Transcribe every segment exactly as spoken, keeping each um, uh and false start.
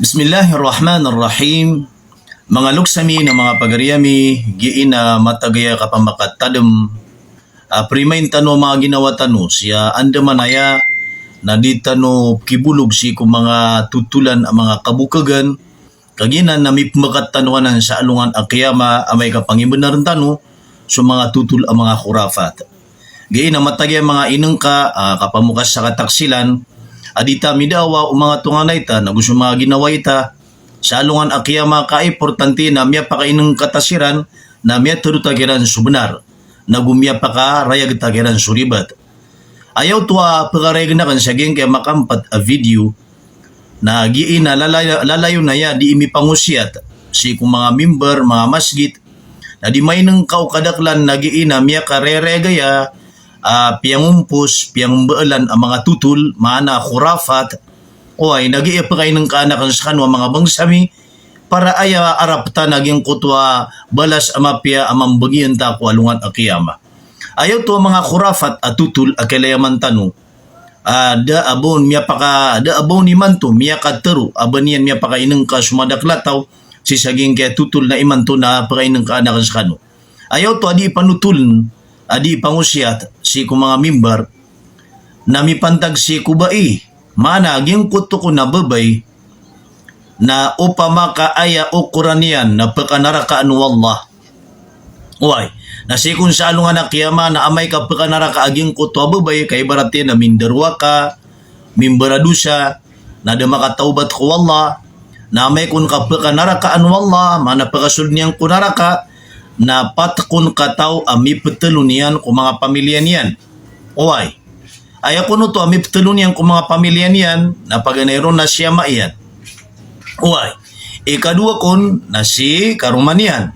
Bismillahirrahmanirrahim. Manga loks ami na manga pagari ami, giya ina matagaya kapamakatadem a primain tano a manga ginawa tano, siya andamanaya na di tano kibolog sii ko manga totolan a manga kabokagan, kagiya na mipmakat tano anan sa alongan a kiyama amay ka pangimbenar tano so manga totol a manga khurafat. Giya ina matagaya manga inengka a kapamokas sa kataksilan a di ta midawa o manga tonganay ta nago so manga ginawa ita sa alongan a kiyama ka importante na miyapakainengka ta siran, na miyatero ta kiran so benar, nago miyapakarayag ta kiran so ribat. Aya oto a pekarayag aken sa giyangkaya makaempat a video, na giya ina lalay-, lalayon aya di mipangosiyat sii ko manga mimbar, manga masgit, na di mainengka o kadaklan na giya ina miyakarereg aya a piyangompos, piyangombeelan a manga totol, maana khurafat. Oway, na giya pekainengkaan aken sekano a manga bangsa mi, para aya arap ta na giyangkoto a balas a mapiya a mambagian ta ko alongan a kiyama. Aya oto a manga khurafat a totol a kailayaman tano, a da a ba on miyapaka-, da a ba on imanto miyakatero a ba niyan miyapakainengka so madakl a taw sii sa giyangkaya totol na imanto na pekainengkaan aken sekano. Aya oto a di panotolen, a di pangosiyat sii ko manga mimbar, na mipantag sii ko bai, maana giyangkoto kon a babay, na opama ka aya okoran iyan na pekanarakaan o Allah. Oway, na sii kon sa alongan a kiyama na amay ka pekanaraka a giyangkoto a babay, ka ibarat iyan na mindarowa ka, mimbaradosa, na da makatawbat ko Allah, na amay kon ka pekanarakaan o Allah, maana pekasold iyan ko naraka, na pat kon ka taw a mipetelo niyan ko manga pamiliya niyan. Oway. Aya kon oto a mipetelo niyan ko manga pamiliya niyan, na paganay ron na si ama iyan. Oway. Ikadowa kon na si karoma niyan.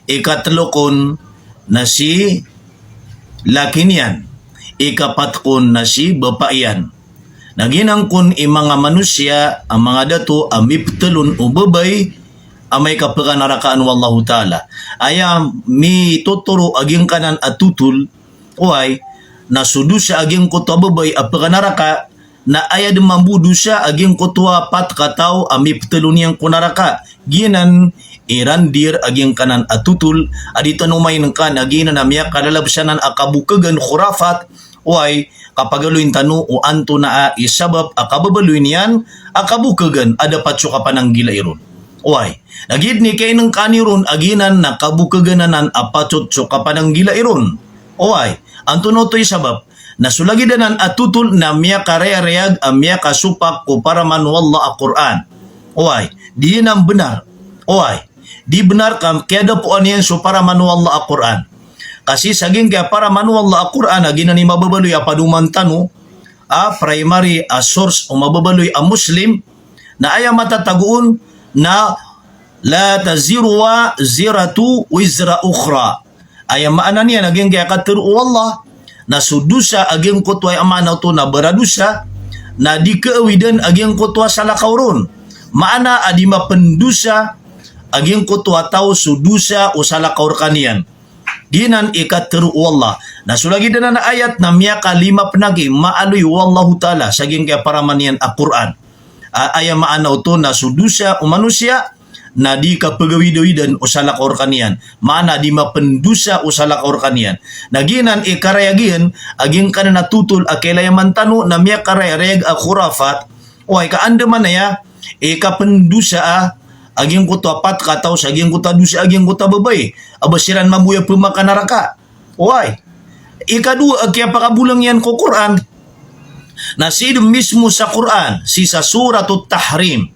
Ikatelo kon na si laki niyan. Ikapat kon na si bapa iyan. Na giyanan kon i manga manosiya a manga dato a mipetelo o babay amay ka pekanarakaan o Allahu Ta'ala. Aya mitotoro a giyangkanan a totol, oway, na so dosa a giyangkoto a babay a pekanaraka, na aya den mambo dosa a giyangkoto a pat ka taw a mipetelo niyan ko naraka. Giyanan i randir a giyangkanan a totol a di tano mainengka, na giyanan a miyakalalabesan a kabokagan, khurafat, oway, kapagaloyin tano o antonaa i sabap a kababaloy niyan a kabokagan a dapat so kapananggilai ron. Oway, na giya den i kainengkaan iron a giyanan na kabokagan anan a patot so kapananggilai ron. Oway, antonaa oto i sabap? Na so lagid anan a totol na miyakarayarayag a miyakasopak ko paraman o Allah a Qur'an. Oway, di nan benar. Oway, di benar ka kiyadapoan iyan so paraman o Allah a Qur'an. Kasi sa giyangkaya paraman o Allah a Qur'an a giyanan i mababaloy a padoman tano a primary a source o mababaloy a Muslim, na aya matatago on na la taziru waziratun wizra ukhra. Aya maana niyan a giyangkaya katero o Allah, na so dosa a giyangkoto a, aya maana oto na baradosa, na di kaawidan a giyangkoto a salakaw ron. Maana a di mapendosa a giyangkoto a taw so dosa o salakaw rekaniyan. Giyanan i katero o Allah. Na so lagid anan a ayat na miyakalima pen aki maaloy o Allahu Ta'ala sa giyangkaya paraman iyan a Qur'an. A, aya maana oto na so dosa o manosiya na di kapagawidawidan o salakaw rekaniyan. Maana di mapendosa o salakaw rekaniyan. Na giyanan i karayag iyan a giyangkanan a totol a kailayaman tano na miyakarayarayag a khurafat. Oway, ka andamanaya i kapendosa a giyangkoto a pat ka taw sa giyangkoto a dosa a giyangkoto a babay a ba siran mambo aya pemakanaraka. Oway. Ikadowa a kiyapakaboleng iyan ko Qur'an na sii den mismo sa Qur'an, sii sa Suratut Tahrim.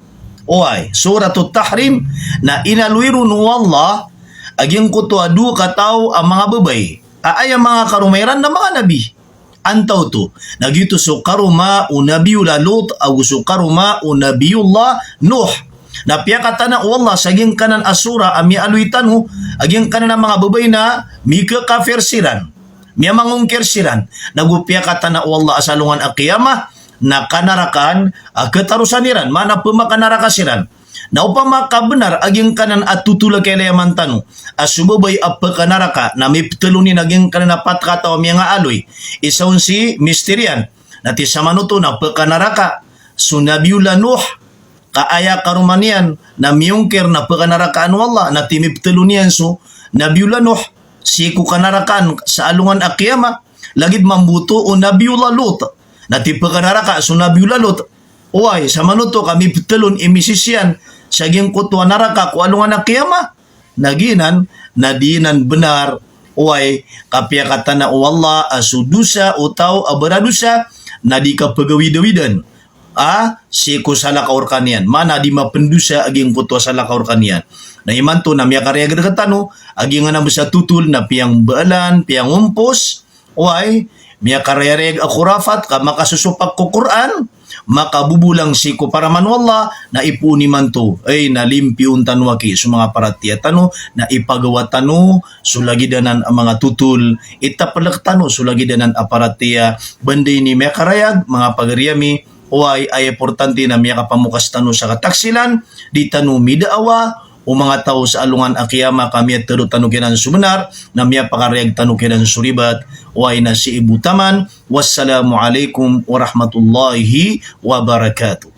Oway, Suratut Tahrim, na inaloy ron o Allah a giyangkoto a dowa ka taw a manga babay a aya manga karoma iran na manga nabi. Antaa oto? Na giyoto so karoma o Nabiyullah Lut ago so karoma o Nabiyullah Nuh. Na piyakatana o Allah sa giyangkanan a surah a miyaaloy tano a giyangkanan a manga babay na mikakafir siran, miyamangongkir siran. Nago piyakatana o Allah a sa alongan a qiyamah na kanarakaan a katarosan iran, maana pemakanaraka siran. Na opama ka benar a giyangkanan a totol a kailayaman tano a so babay a pekanaraka na mipetelo niyan a giyangkanan a pat ka taw a miyangaaloy. Isa on si mister iyan, na ti samanoto na pekanaraka so Nabiyullah Nuh, ka aya karoma niyan na miyongkir na pkanarakaan o Allah, na timiptlo niyan so Nabiyullah Nuh sii ko kanarakaan sa alongan a qiyamah, lagid mambo oto o Nabiyullah Lut, na tipkanaraka so Nabiyullah Lut. Oway, samanoto ka miptlo on i misis iyan sa giyangkoto a naraka ko alongan a qiyamah. Na giyanan na di nan bnar, oway, ka piyakatana o Allah a so dosa o taw a baradosa na di kapagawidawidan a sii ko salakaw rkaniyan. Maana di mapndosa a giyangkoto a salakaw rkaniyan. Na imanto na miyakarayag rktano a giyanan a bs a totol na piyangbaalan, piyangompos, oway, miyakarayarayag a khurafat ka makasosopak ko Qur'an, makabobolang sii ko paraman o Allah, na ipoon imanto, ay, na limpiyon tano aki so manga paratiyaya tano, na ipagawa tano so lagid anan a manga totol, itaplk tano so lagid anan a paratiyaya. Banda ini miyakarayag, manga pagari ami, oway, aya importante na miyakapamokas tano sa kataksilan, di tano midaawa o manga taw sa alongan a qiyamah ka miyatero tano kiran so bnar, na miyapakarayag tano kiran so ribat, oway, na sii bo taman. Wassalamu alaikum warahmatullahi wabarakatuh.